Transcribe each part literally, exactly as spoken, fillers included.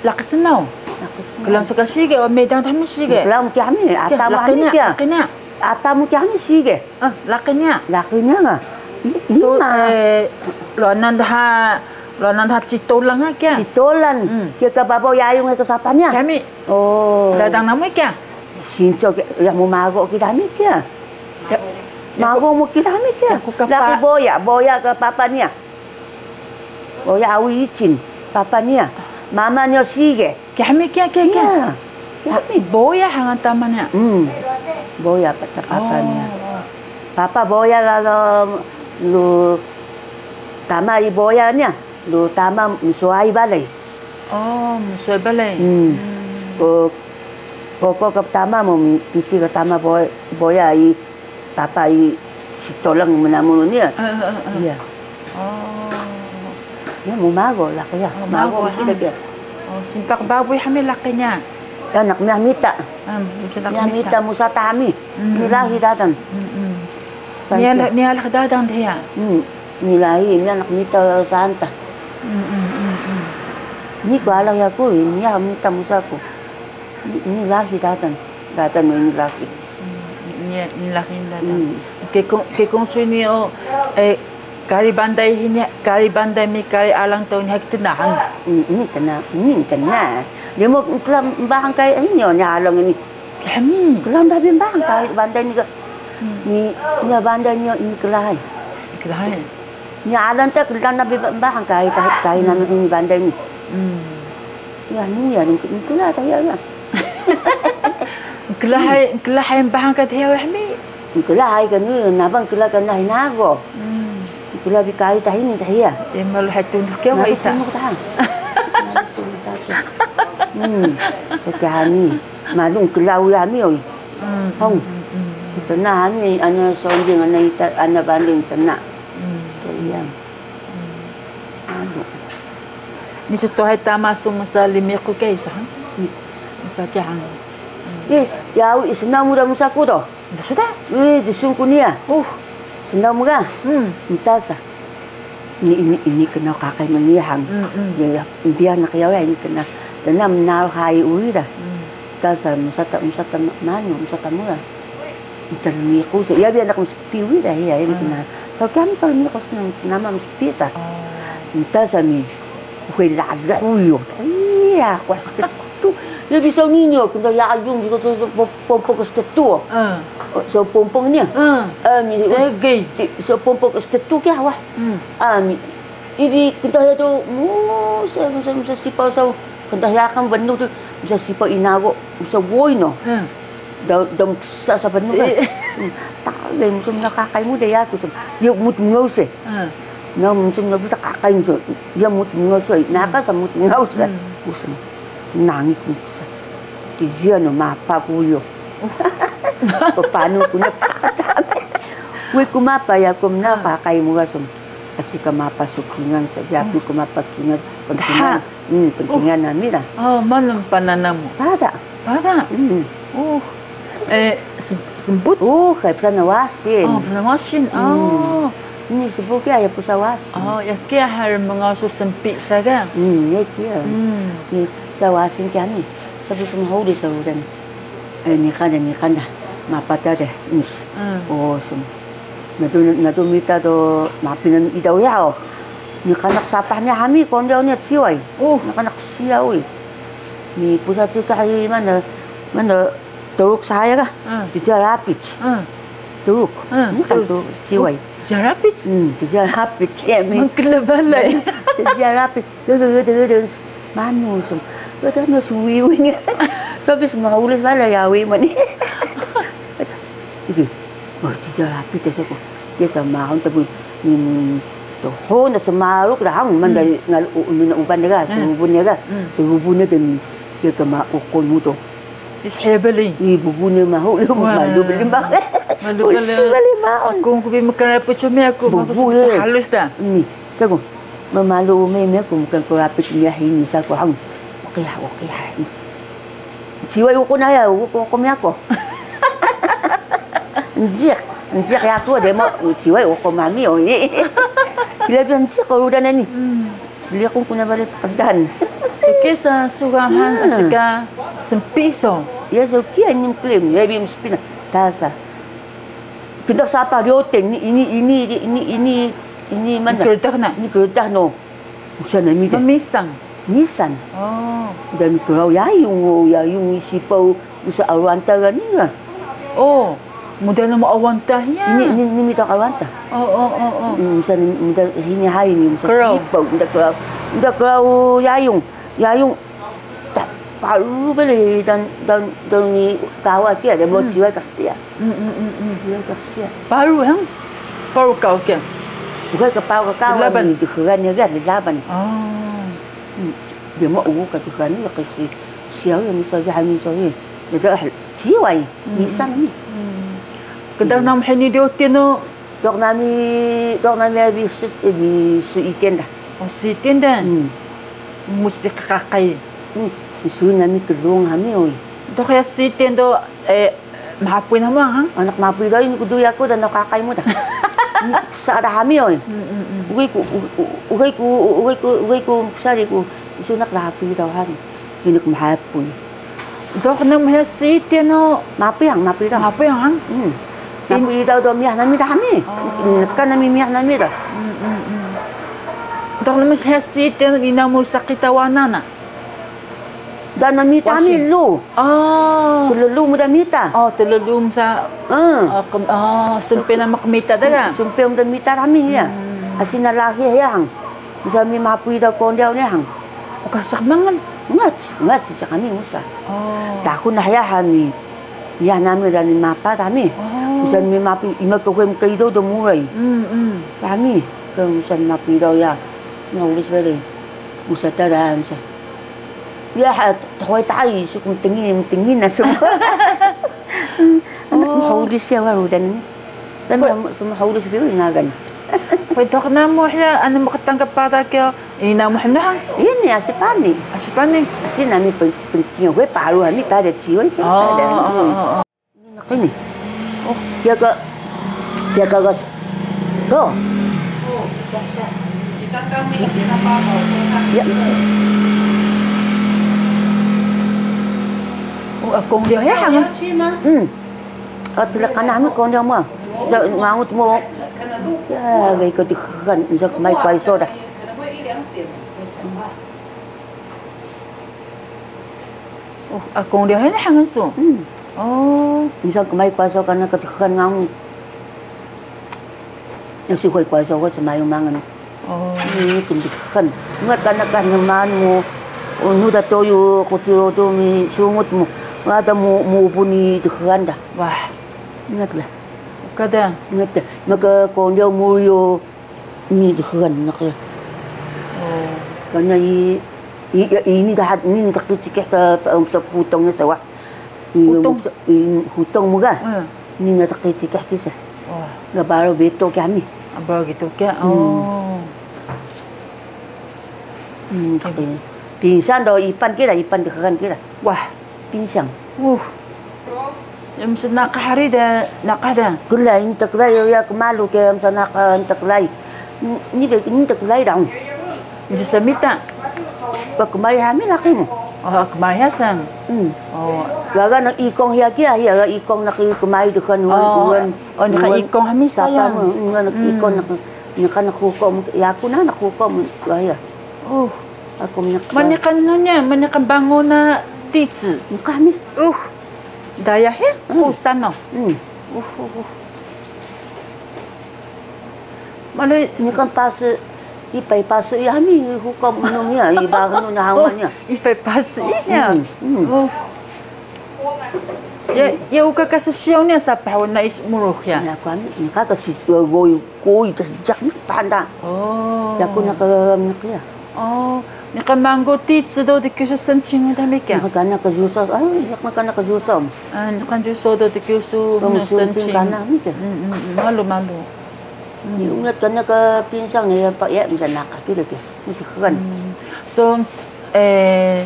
Laqi snaw. Laqi snaw. Klaun su ka sige, o meydang dami sige. Klaun kiya hami, ata mu hami kiya. Laqi niya, laqi niya. Ata mu kiya hami sige. Ah, laqi niya. Laqi niya nga. Ima. Ruanan dha, ruanan dha citolan nga kiya. Citolan. Kiya ka babaw yayung ka sapah niya. Kiya hami. Oh. Dadang namu kiya. Sinco kiya, ya mu mago kiya hami kiya. Mago mu kiya hami kiya. Laqi boya, boya ka papa niya. Boya awi icin, papa niya. Mama niya sige. Kiya hami kiya, kiya, kiya. Boya hangan tama niya. Hmm. Boya pata papa niya. Papa boya lalo lu tama i boya niya. Lu tama msuwai balay. Oh, msuwai balay. Hmm. Ko, koko ka tama mu, titi ka tama boya, boya i Papa i sitolan mnamunu niya. Iya. Oh. Niya mu mago laqi ya. Mago kita kiya. Oh, simpak babuy hami laqi niya. Ya, anak niya mita. Niya mita musa ta hami. Niya lahi dadan. Niya lahi dadan dhiya. Niya lahi, niya anak mita saan ta. Niya ku alang yaku, niya mita musa ku. Niya lahi dadan. Dadan niya lahi. Niya, niya lahi dadan. Kekong, kekong suni o, kari Banday hini, kari Banday mi kari alang to ni haki tnahan. Ini tna, ini tna. Dia mau kelam bahang kai ini o ni alang ini. Kami. Kelam dah bimbang kai Banday ni ga. Ni, ni Banday ni ini kelahai. Kelahai. Ni alang ta kelam dah bimbang kai, kai nami ini Banday ni. Ya, ni ya, ni kela ta ya, ya. Kela hai, kela hai bahang ka dhiya wahmi. Kela hai ka ni, nabang kela ka nahi nago. Kela bi kai ta hini ta hiya. E, malu hai tunduk ke wa ita. Malu tunduk ta. Hmm. So ke hani. Malu kela wi hami oi. Hong. Tna hami ana sonding ana ita ana banding tna. To iya. Anu. Ni su tohay tama su msa lmiqu ke isa han? Msa ke han. Eh, ya u isna muda msa ku do. Suda? Eh, di sun ku niya. Uh. Isna muda. Hmm. Mtasa. Ni ini ini kena kakai meniya han. Hmm, hmm. Ya, ya, biya nak ya ini kena. Tna mnal hai ui da. Hmm. Mtasa msa ta msa ta manu msa ta muda. Mtasa lmiqu so. Ya biya nak Piwi da hiya, ya, mkna. So, kiya msa lmiqu snan, nama mspi sa. Mtasa mi. Uxe lala uyo. Iya, ku stetu. Ya bisa ninyo, kda ya ajung, bisa so, so, po-, pompok stetu. So, pompok niya. Ami, so, pompok stetu kiya, wah. Ami. Ibi, kda ya to, musa, musa, musa, sipa, so, Knda hiya kan bnu tu, msa sipa inago, msa woi no. Hmm. Da, da mksa sa bnu kan. Eh. Hmm. Tagay msa mna kakay mu da yaku sa. Yo mut mngaw se. Hmm. Na msa mna buta kakay msa. Ya mut mngaw se. Naka sa mut mngaw se. Hmm. Msa. Nangik mksa. Ti ziya no mapa ku yo. Oh. Papanu ku na pata. Wei ku mapa yaku mna kakay mu ga sa. Asi ka mapa su kingan sa, japi ku mapa kingan, pnkingan. Hmm, pnkingan nami da. Oh, manu pana namu? Pada. Pada? Hmm. Oh. Eh, sem-, sembut? Oh, kay psana wasin. Oh, psana wasin. Hmm. Oh. Ni sbuki aya psa wasin. Oh, ya kiya hari mngaw su sempi saga. Hmm, ya kiya. Hmm. Ni psa wasin kiya ni. Sabi sumhuri sa udan. Eh, niqan da, niqan da. Mapa ta de, ins. Hmm. Oh, sum. Nadu, nadu mita do, mapi nami ida uya o. Niqan naq sapah niya hami, kondiyaw niya ciway. Uh. Niqan naq siya uy. Ni pusa cika hari mana, mana Truk saya ka. Hmm. Tija rapic. Hmm. Truk. Hmm, niqan truk. Truk ciway. Oh, tija rapic? Hmm, tija rapic. Ya, mi. Mengkela balay. Tija rapic. Gaga, gaga, gaga, gaga. Manu, sum. Gaga, manu, suwi, wi, ni. Sabi, sum, maulis, bala, ya, wi, mani. Asa, iki. Wah, tija rapi, tesa ko. Ya, sama, hon, tabu, ni, ni, to, hon, na, sama, ruk, da, hang, man, da, ngal, u, mina, uban, da, ga, surubun, ya, ga. Surubun, ya, dan, ya, kama, ukon, mu, to. Is hebeli. I, bubu, ni, mahu, lu, malu, beli, ma. Malu, beli. Usi, beli, ma, on. Sukung, ku, bi, mekara, pucumi, aku, bagus, halus, da. Ni. Saku, mamalu ume me ku mkan ku rapit miyax ini saku hang. Waqiyah, waqiyah. Ciway uqun aya, uqun, uqun miyaku. Njiq, njiq yaku de mo, ciway uqun mami o. Kila biyan njiq ko rudan ani. Liqun kuna bale paqdan. Kesa suga han, hmm, asi ka smpiso. Ya, so kiya ini mklim, ya, bi mspi na. Tasa. Kita sapa ryoten, ini, ini, ini, ini, ini, ini mana? Ini keredah na? Ini keredah no. Usa nami da. Mamisang. Misan. Oh. Da mi krau yayung, o, yayung isi pau, usa aru anta ga ni ga. Oh. Muda namu awan tah ya. Ini, ini, ini mita awan tah. Oh, oh, oh, oh. Hmm, misan muda hini hai ni, misan krau. Sipau, muda krau, muda krau yayung, yayung. Ta paru bele dan, dan, dan ni kawa kia, dia buat, hmm, jiwa kasihan. Hmm, hmm, hmm, hmm. Jiwa kasihan. Paru, hang? Paru kau kia? Bukan ke paru kau, laban. Ni dukhuran ni ga, laban. Oh. Hmm, dia mau ugu ka dukhuran ni, kasi siaw ya, misan dia hai misan ni. Dia dah ciwai. Misan ni. Kedah nam hini dio tino. Dok nami, dok nami abi su, eh, bi su iten da. Oh, su iten da. Hmm. Mus bi kakay. Hmm. Su nami kelung hami oi. Dok ya su iten do, eh, mahapuy nama, ha? Anak mahapuy do ini kudu yaku dan dok kakay mu da. Sa da hami oi. Hmm, hmm, hmm. Ugai ku, u-, u-, ugai ku, ugai ku, ugai ku sari ku. Su nak da hapuy do han. Ini ku mahapuy. Dok na mhiya siite no. Mapuy ang, mapuy daw. Mapuy ang? Hmm. Mapuy daw do miyah nami da hami. Oh. Neka nami miyah nami da. Hmm, hmm, hmm. Dok na mhiya siite no, ina mu saqi ta wana na? Da nami ta hami lu. Oh. Klelu mu da mita. Oh, klelu mu sa. Hmm. Oh, kem-, oh, sumpe na mkmita da ga? Sumpe mu da mita da hami ya. Hmm. Asi na lahi ya hang. Musa mi mapuy daw kondiyaw ni hang. Uka saq mangal? Ngac, ngac cak kami musa. Oh. Daku na hiya hami. Miyah nami dani mapa dami. Oh. Musa mi mapuy, ima ke huwe mkaido do muray. Mm, mm. Dami, ke musa mi mapuy daw ya. Na ulis bale. Musa ta da musa. Ya ha, huwe tayi, suk mtengi, mtengi na semua. Anak mhulis ya waru dan ni. Sami, sami hurus biru ngagan. Ko dok namu hiya, anu mqtang ka paru kiya, ini namu hnu hang? Ini asi pani. Asi pani. Asi nami pen-, penting, gue paru ami pada ciwon kiya pada. Oh, oh, oh, oh. Ini nak ini. Oh, kiya ka, kiya ka gas. So. Ya. Oh, akong dia ya hangas. Hmm. At sila kana hami kondiyaw mu. Sa ngangut mu. Ya, ga iko dxgal, nsa kmay kwaiso da. Oh, akong dia hini hangan su. Hmm. Oh. Nsa kmay kwaiso kana ka dxgal ngangut. Nasi huway kwaiso ko smayu mangan. Oh. Ini kndxan. Ungat kana ka nman mu, unu da toyu, kuti rodo mi sungut mu. Ngada mu, mu buni dxan da. Wah. Ungat la. Kada. Ungat la. Maka kondiyaw mu yo ni dxan nak ya. Oh. Kana i, i, ini dahat, ini tak cikih ka, um, sa hutong ya sawa. I, hutong. Um, sa, i, hutong mu ga. Hmm. Ini na tak cikih kisa. Wah. Ga baro beto kami. Ah, baro gitu kya? Hmm. Oh. Hmm, tapi pingsan do ipan kira, ipan dxan kira. Wah. Pingsan. Uh. Ya msa naqah hari da, naqah da. Klai, ini ta klai, ya kmalu ke msa naqah, ini ta klai. Ini be, ini ta klai da. Msa samita. Ka kmari hami laqi mu. Oh, kmari hasan. Hmm. Oh. Gaga na ikong hiya kiya, hiya ga ikong naq kmari dxan uwan, oh, uwan. Oh, naq ikong hami sayang. Sapa mu, naq ikong naq, naq hukom, yaku na naq hukom, wah ya. Oh. Aku mniq. Mniq nunya, mniq bangun na tici. Mniq mi. Uh. Daya he, hmm. Usan no. Hmm. Uh, uh, uh. Malu mniq pasu, ipay pasu ya mi, hukom nung ya, iba nung na hawan ya. Oh, ipay pasu ya. Hmm, hmm. Oh. Ya, ya uka ka ssiyaw niya sapah wana is muruh ya. Ya, kami, mniq ka si, goyu. Kuy, tjak mi panda. Oh. Yaku naq mniq ya. Oh, niqan mango tici do dkisu sencing da mi ka? Niqan kana ka juso, ay, niqan kana ka juso. Ah, niqan juso do dkisu sencing. Kana mi ka? Mm, mm, mm, malu, malu. Mm. Ni ungat kana ka pingsan ni ya, pa ya, msa naq ka kida ka. Msa kan. Mm. So, eh,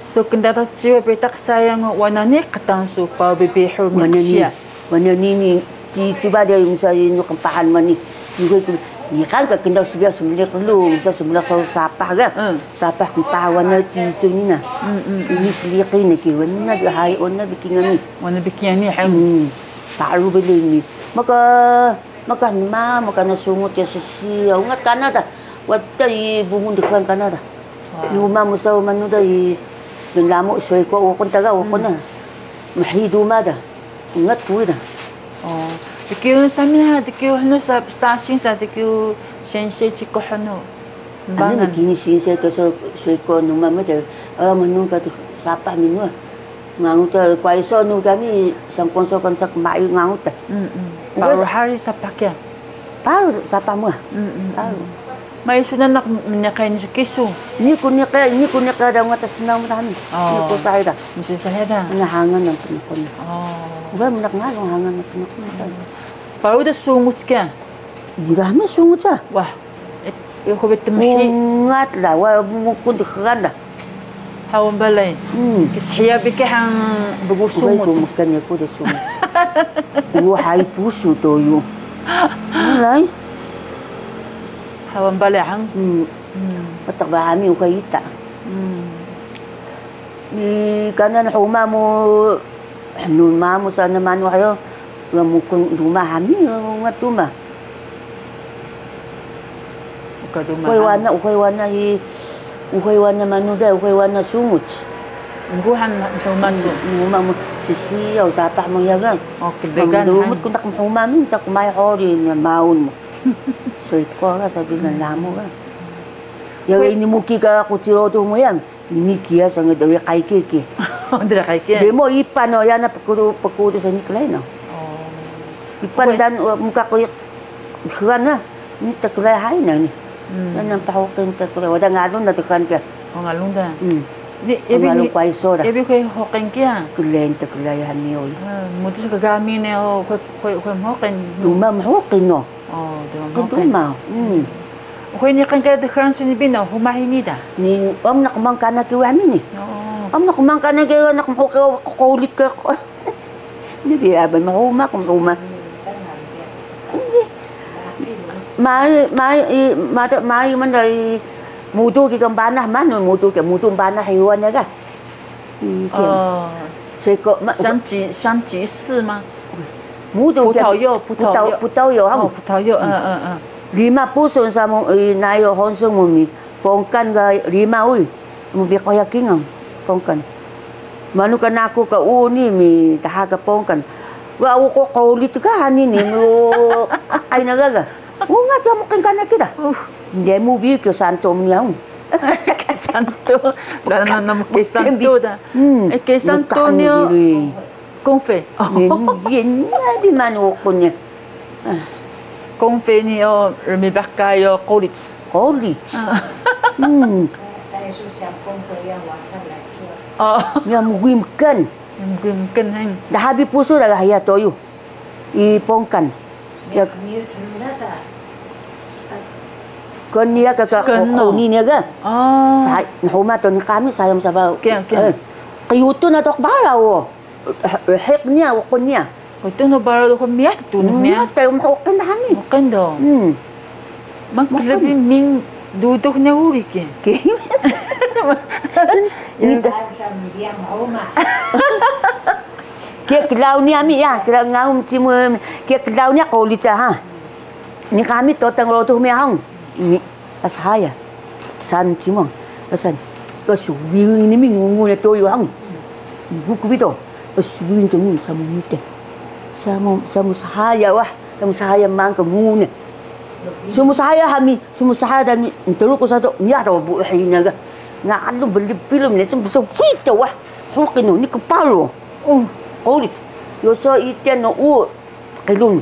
So, kndadax ciway bitaq sayang, wana ni qtaan su paru bbihur mksiya. Wana ni, ni, ti, tiba dia msa ini qmpahan mani. Ni gue ku, Niqan ka kndaw sbiyaw smliq lu, msa smliq saw sapah ga. Sapah kmpawan na ti cun na. Ini sliqi na ki wan na bi hay, wan na bi kingan ni. Wan na bi kingan ni, hay. Paru beli ni. Maka, maka ma, maka na sungut ya sisi, ya ungat kana da. Wata i bungun dekan kana da. Numa musaw manu da i, nlamu soy ko wakun taga wakun na. Mhi duma da. Ungat ku da. Tkiyu sami ha, tkiyu hnu sa, sasing sa, tkiyu sensei ciko hnu. Ani mkini sensei ka so, soy ko numa mada, manu ka tu sapah minu. Ngangu ta kwaiso nu kami, sangkon so kan sak mai ngangu ta. Paru hari sapah kiya? Paru sapah mu. Paru. Mai su nanak mniqi ni su kisu. Ni ku niqi, ni ku niqi da ngata snaw mrami. Ni ku sahi da. Ni su sahi da. Nga hangan nang pnukun. Uga mnak ngalung hangan nang pnukun. Paru da sungut kiya? Uga me sungut sa. Wah. Iyo ko bi tmhi. Ungat la, wa mukun dxgal la. Hawan balay. Kshiya bi ka han bgu sungut. Uga ku mkan ya ku da sungut. Uga hay pusu toyu. Alay. Hawan balay han. Pataq ba hami uga ita. Ni kanan huma mu, hnu mamu sana manu ayo. Ga mukun duma hami, ga ungat duma. Uka duma. Uxay wana, uxay wana i, uxay wana manu da, uxay wana sungut. Nguhan duma su. Duma mu sisiyaw sapah mu ya ga. O, kdegan. Mdrumut ku naq mhuma min sa ku mai hori na maun mu. Soy ko ga sabi na namu ga. Ya ga ini muki ka ku ciro tu mu ya. Ini kiya sanga dri qayke ki. Dri qayke. Demo ipan o yana pkuru pkuru sani klai no. Ipan dan muka ko dxgal na. Ni tklai hay na ni. Yana pahuqin tklai wada ngalun na dxgal kiya. O ngalun da. Ni ebi ngalun kwaiso da. Ebi kay huqin kiya. Klai tklai hani oi. Mutus ka gami ne o kay kay huqin. Duma mhuqin no. O, duma mhuqin. Duma. Uxay niqan ka dxgal sini bi na huma hini da. Ni, om naq mang kana ki wami ni. Om naq mang kana ki naq mhuqi qowlit ka. Ni bi aba mhuma ku mhuma. Mari, mari, mata mari manda i mudu ki kan banah manu mudu ki mudu banah i wan ya ga. 香吉，香吉士吗？Mudu ki 葡萄柚，葡萄柚。葡萄柚，哦，葡萄柚，嗯，嗯，嗯。Rima pusun samu, nayo honsung mu mi, pongkan ga rima ui, mu bi qoya kingal, pongkan. Manu ka naku ka uni mi, daha ka pongkan. Wa uko qowlit ka hani ni, mu qaqay na gaga. Unga tiya muqin kana ki da. Nde mu bi ki santo mu niya. Ki santo. Dana nana mu ki santo da. E, ki santo niya. Konfe. Ye na bi manu uqun niya. Konfe ni o rmibaka yo qowlit. Qowlit. Niya mgwi mkan. Mgwi mkan han. Daha bi pusu da ga hiya toyu. I pongkan. Ya. Kon niya ka ka quni niya ga. Sa nhuma to ni kami sayang saba. Kiya, kiya. Qiyutun ato qbaraw o. Hiq niya uqun niya. Qiyutun o baraw do ko miyah tu niya. Miyah ta mhuqin da hami. Mhuqin do. Mang klebi ming duduk niya uri ki. Ki. Kiya klaun niya mi ya, klaun ngaum cimu, kiya klaun niya qowlit ha. Ni kami toteng rotuh mi hang. Ni, as haya. San cimu. Asan. As wing ni mi ngungu na toyo hang. Buku bito. As wing ke ngun samu mite. Samu, samu sahaya wah. Samu sahaya mang ke ngungu ne. Samu sahaya hami, samu sahaya dan mi, nteru ko sato, miya ro bu hina ga. Nga alu beli film ne, samu bisa wito wah. Hukinu, ni kepalo. Oh, qowlit. Yo so iten no u qilun.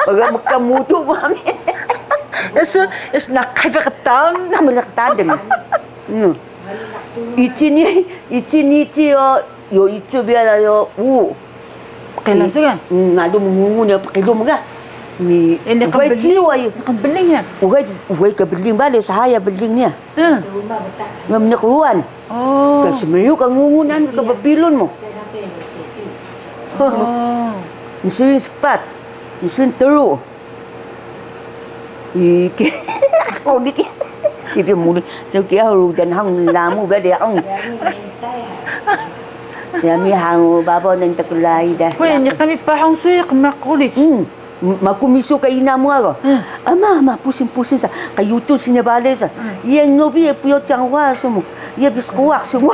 Aga maka mudu mami. Eso, es nak kafir ketan. Nak kafir ketan demi. Ichi ni, ichi ni ichi yo, yo ichi biya la yo u. Qila su ga? Ngadu mngungu ni pqilum ga. Mi, ini uxay qbling. Ciway. Qbling ya? Uxay, uxay ka bling bale sahaya bling niya. Nga mniq ruwan. Oh. Ka smriyu ka ngungu nami ka bpilun mu. Oh. Msring spat, msring tru. Iki. Ako diki. Sibi muli. So kiya rudan hang lamu ba de hang. Yami hang babo nang takulai da. Weh, ni kami pahang sui kemrak kulit. Hmm. Maku misu ka ina mu ako. Hmm. Ama, ama, pusing-pusing sa. Kayutu sinya bale sa. Hmm. Iya nobi e puyo tiang wa sumu. Iya biskuak sumu.